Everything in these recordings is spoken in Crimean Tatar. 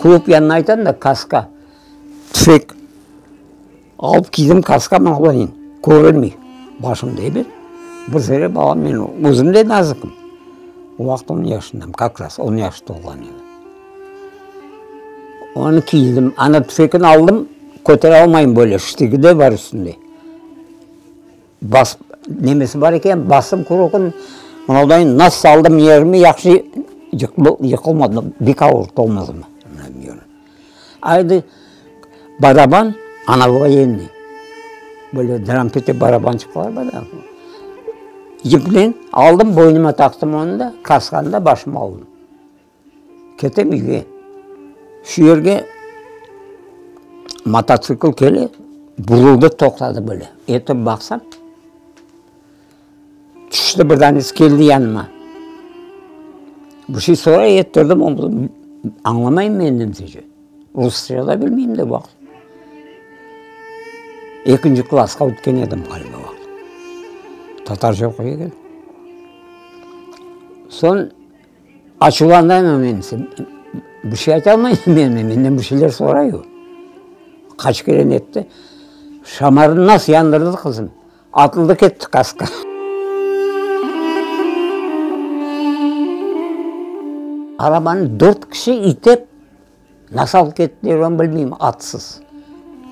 Klub yanına aytam da, kaska, tüfek alıp kiydim, kaska mağlanayım, körünmey başım dey. Bir zere balam, men özüm de nazikim. O vaqıt on yaşındam, kak raz on yaş tolğan edi. Onı kiydim, ana tüfekni aldım, kötere almayım böyle, ştigi de bar üstünde. Bas, nemesi bar eken, bastım kurokın, mınauday nas saldım yerime, yahşı yıqılmadım, bek avur tolmadım. Aydı, baraban, ana voyennıy, böyle drampette barabançıqlar bar da, yipnen aldım, boynuma taqtım onı da, kaskanı da başıma aldım. Ketem üyge. Şu yerge mototsikl kele, buruldı, toqtadı böyle. Etip baqsam, tüşti bir danesi, keldi yanıma. Bir şey soray, ettirdim, añlamayım men nemsece. Rusça da bilmeyim de o vaqıt. Ekinci klassqa ötken edim ğaliba o vaqıt. Tatarca oquy eken. Soñ Açuvlanayım men, bir şey aytalmayım men, menden bir şeyler soray o. Qaç kere netti, şamarını nasıl yandırdı qızım, atıldı ketti kaska. Arabanı dört kişi itep, nasıl alıp kettiler onı bilmeyim, atsız.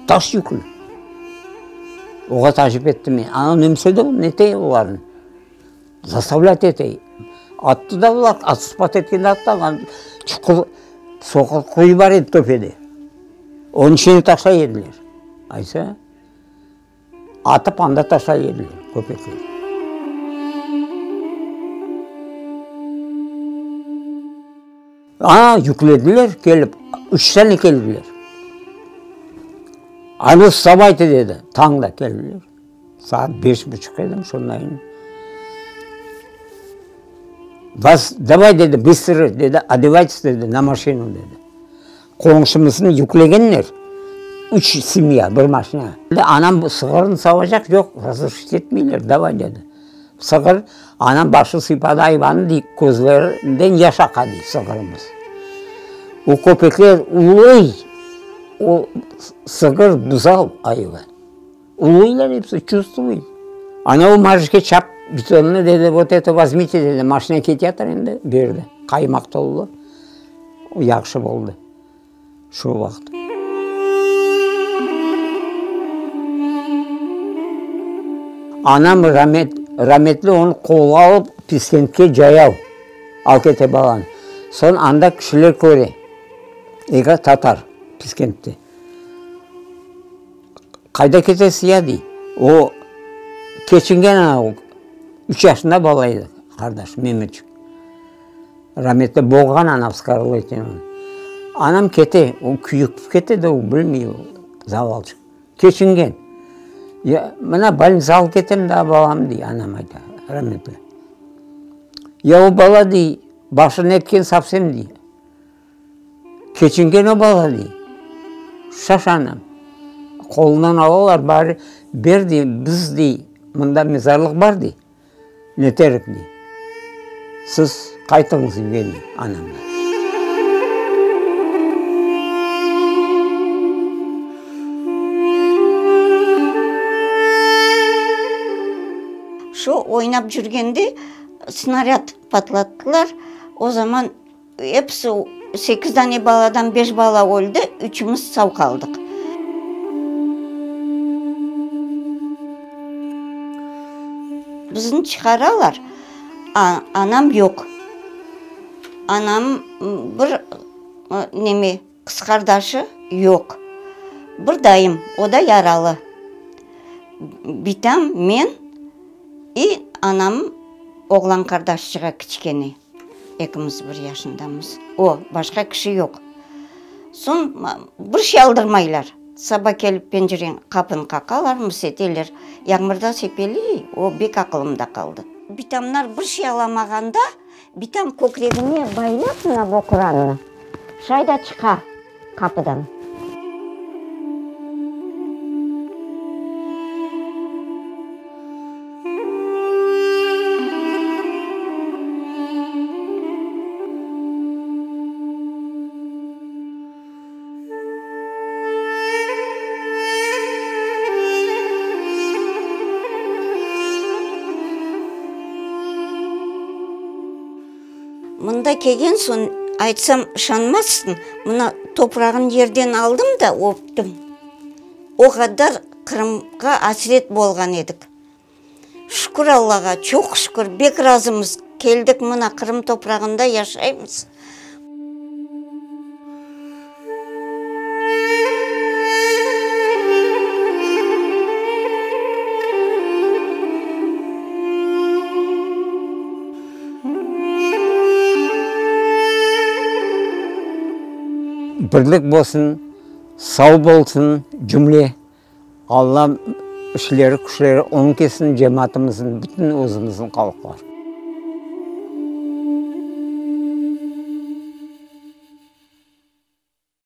Taş yüklü. Oğa tacip ettim men. Ana nemse de nete olarnı. Zastavlât ete. Attı da olar, atıspat etkende attı, anda çuqur, soqur quyu bar edi töpede. Onıñ içine taşlay ediler. Aysa, atıp anda taşlay ediler köpekler. A, yüklediler, kelip, üç sene keldiler. A nu, vstavayte, dedi, tañda keldiler. Saat beş buçuq edim, şondayın. Vas, davay, dedi, bıstıro, dedi, odevaytes, dedi, na maşinu, dedi. Qoñşumıznı yüklegenler, üç semya, bir maşina. Anam sığırnı savacaq, yoq, razrışit etmeyler, davay, dedi. Sığır, anam başı sıypadı ayvanı, dey, közlerinden yaş aqa, dey, sığırımız. O köpekler uluy, o sığır, buzav ayvan. Uluylar episi, çuvstvuyt. Ana o marjke çap bitonnı dedi, vot eto vozmite dedi, maşina keteyatır endi, berdi. Qaymaq tolu, yahşı boldı şu vaqıt. Anam ramet, rametli onı qolğa alıp Piskentke cayav alıp kete balanı. Soñ anda kişiler köre, eki tatar Piskentte. Qayda ketesiz ya, dey. O, keçingen ana, o, üç yaşında bala edi, qardaş, Memetçik. Rametli boğğan anam skarleten onı. Anam kete, o küyük kete de, o bilmey, o zavalçıq. Keçingen. Ya, mına bolnitsa alıp ketem daa balamnı, dey, anam ayta, rametli. Ya o bala, dey, başı netken совсем, dey. Keçingen o bala, dey. Şaş anam. Qolundan alalar, bari ber, dey, biz, dey, mında mezarlıq bar, dey, neterik, dey. Siz qaytıñız üyge, dey anamğa. Şu oynap cürgende snarâd patlattılar, o zaman Episi, sekiz dane baladan beş bala öldi, üçümiz sav qaldıq. Bizni çıqaralar, anam yoq. Anam bir neme, qız qardaşı yoq. Bir dayım, o da yaralı. Bitam, men i anam oğlan qardaşçığa kiçkene. Ekimiz bir yaşındamız. O, başqa kişi yoq. Soñ bir şey aldırmaylar. Saba kelip pencereni, qapını qaqalar, müseteler. Yağmurda sepeley, o bek aqılımda qaldı. Bitamlar bir şey alamağanda, bitam kökregine baylap mına bu Qurannı, şay da çıqa qapıdan. Mında kelgen soñ, aytsam, işanmazsıñ, mına toprağın yerden aldım da öptim. O qadar Qırımğa asret bolğan edik. Şükür Allağa, çoq şükür, bek razımız, keldik mına Qırım toprağında yaşaymız. Birlik bolsun, sau bolsun cümle Alla işleri küçleri oñ ketsin cemaatımıznıñ, bütün özümizniñ halqlar.